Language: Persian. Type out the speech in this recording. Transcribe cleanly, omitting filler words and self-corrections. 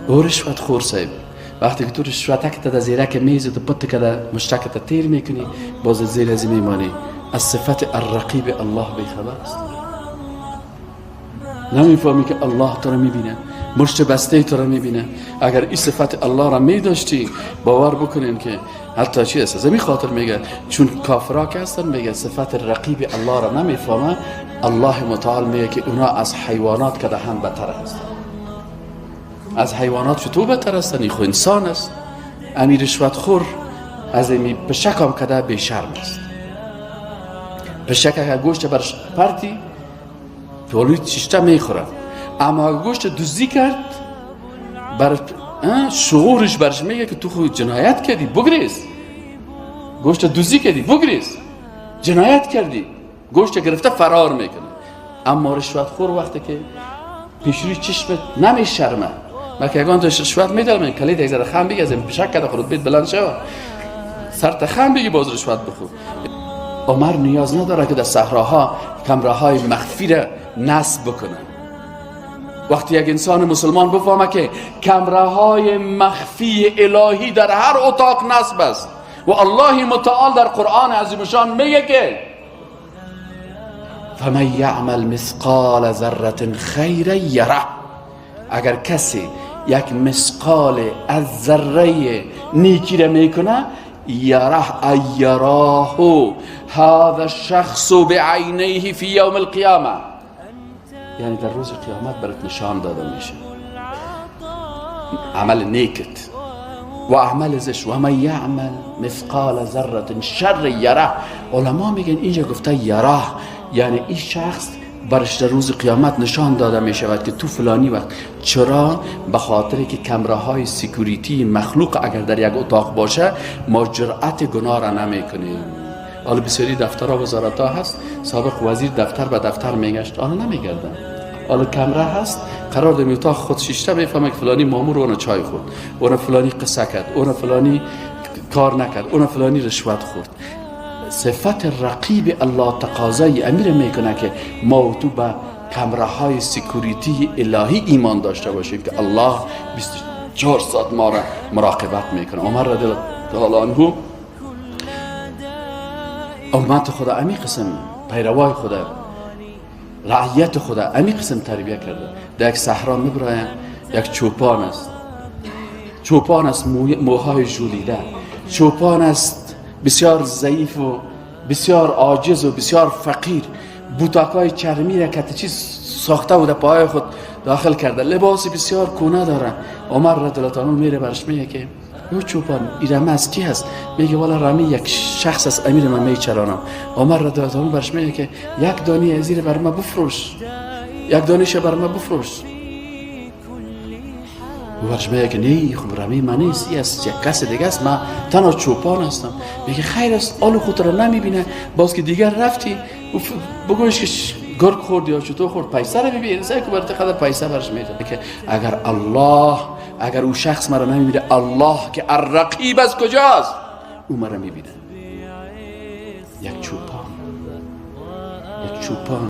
او رشوت خور صاحب، وقتی که تو رشوتک تا در زیرک میز تو پت که مشتک تا تیر میکنی، باز زیر از میمانی، از صفت الرقیب الله بیخبر است. نمیفهمی که الله تو را میبینه، مشت بسته تو را میبینه. اگر این صفت الله را میداشتی، باور بکنین که حتی چی است، از این خاطر میگه چون کافرا که هستن، میگه صفت رقیب الله را نمیفهمه. الله متعال میگه که اونا از حیوانات که هم بتر هستن. از حیوانات چطور بتر هستن؟ این خو انسان است. امی رشوت خور از امی پشک هم کده بی شرم است. پشک اگر گوشت برش پرتی پولوی چشته میخوره، اما گوشت دزدی کرد بر شعورش برش میگه که تو خود جنایت کردی، بگریز. گوشت دزدی کردی، بگریز، جنایت کردی، گوشت گرفته فرار میکنه. اما رشوت خور وقتی که پیشروی چشمت نمیشرمه، من که یگان رشوت میدم، کلید یک ذره خم بگی از این پشک کرده خودت بیت بلند شو، سر خم بگی باز رشوت بخور. عمر نیاز نداره که در صحراها کمره مخفی را نصب بکنه. وقتی یک انسان مسلمان بفهمه که کمره های مخفی الهی در هر اتاق نصب است و الله متعال در قرآن عظیم شان میگه که فمن یعمل مثقال ذره خیرا یره، اگر کسی یک مثقال از ذره نیکی را میکنه، یره ای یراه هذا الشخص بعینیه فی یوم القیامه، یعنی در روز قیامت برات نشان داده میشه عمل نیکت و عمل زشت. و من یعمل مثقال ذره شر یره. علما میگن اینجا گفته یره، یعنی این شخص برش در روز قیامت نشان داده می شود که تو فلانی وقت. چرا؟ به خاطر که کمره های security مخلوق اگر در یک اتاق باشه ما جرأت گناه را نمی کنیم. حالا بسیاری دفترها وزارت ها هست، سابق وزیر دفتر به دفتر میگشت، حالا نمیگردن. حالا کمره هست، قرار دمی اتاق خود شیشته میفهمه که فلانی مامور اون چای خورد، اون فلانی قصه کرد، اون فلانی کار نکرد، اون فلانی رشوت خورد. صفت رقیب الله تقاضای امیر میکنه که ما و تو به کمره های security الهی ایمان داشته باشیم که الله 24 ساعت ما را مراقبت میکنه. عمر رضی الله عنه امت خدا امی قسم، پیروای خدا، رعیت خدا امی قسم تربیه کرده. در یک صحرا میبرایم، یک چوپان است، چوپان است موهای ژولیده، چوپان است بسیار ضعیف و بسیار عاجز و بسیار فقیر، بوتاکای چرمی را که چیز ساخته و در پای خود داخل کرده، لباس بسیار کونه داره. عمر رضی الله عنه میره برش میگه که او چوپان این رمه از کی هست؟ میگه والا رمه یک شخص از امیر من میچرانم. عمر رضی الله عنه برش میگه که یک دانی از بر ما بفروش، یک دانش بر ما بفروش. برش میگه که نه، خب رمه من نیست، ای از یک کس دیگه است، من تنها چوپان هستم. میگه خیر است، آل خود را نمیبینه، باز که دیگر رفتی بگویش که گرگ خورد یا چطور خورد، پیسه رو ببین، سعی که برات قدر پیسه برش میده. که اگر الله، اگر او شخص مرا نمیبینه، الله که الرقیب از کجاست، او مرا میبینه. یک چوپان، یک چوپان.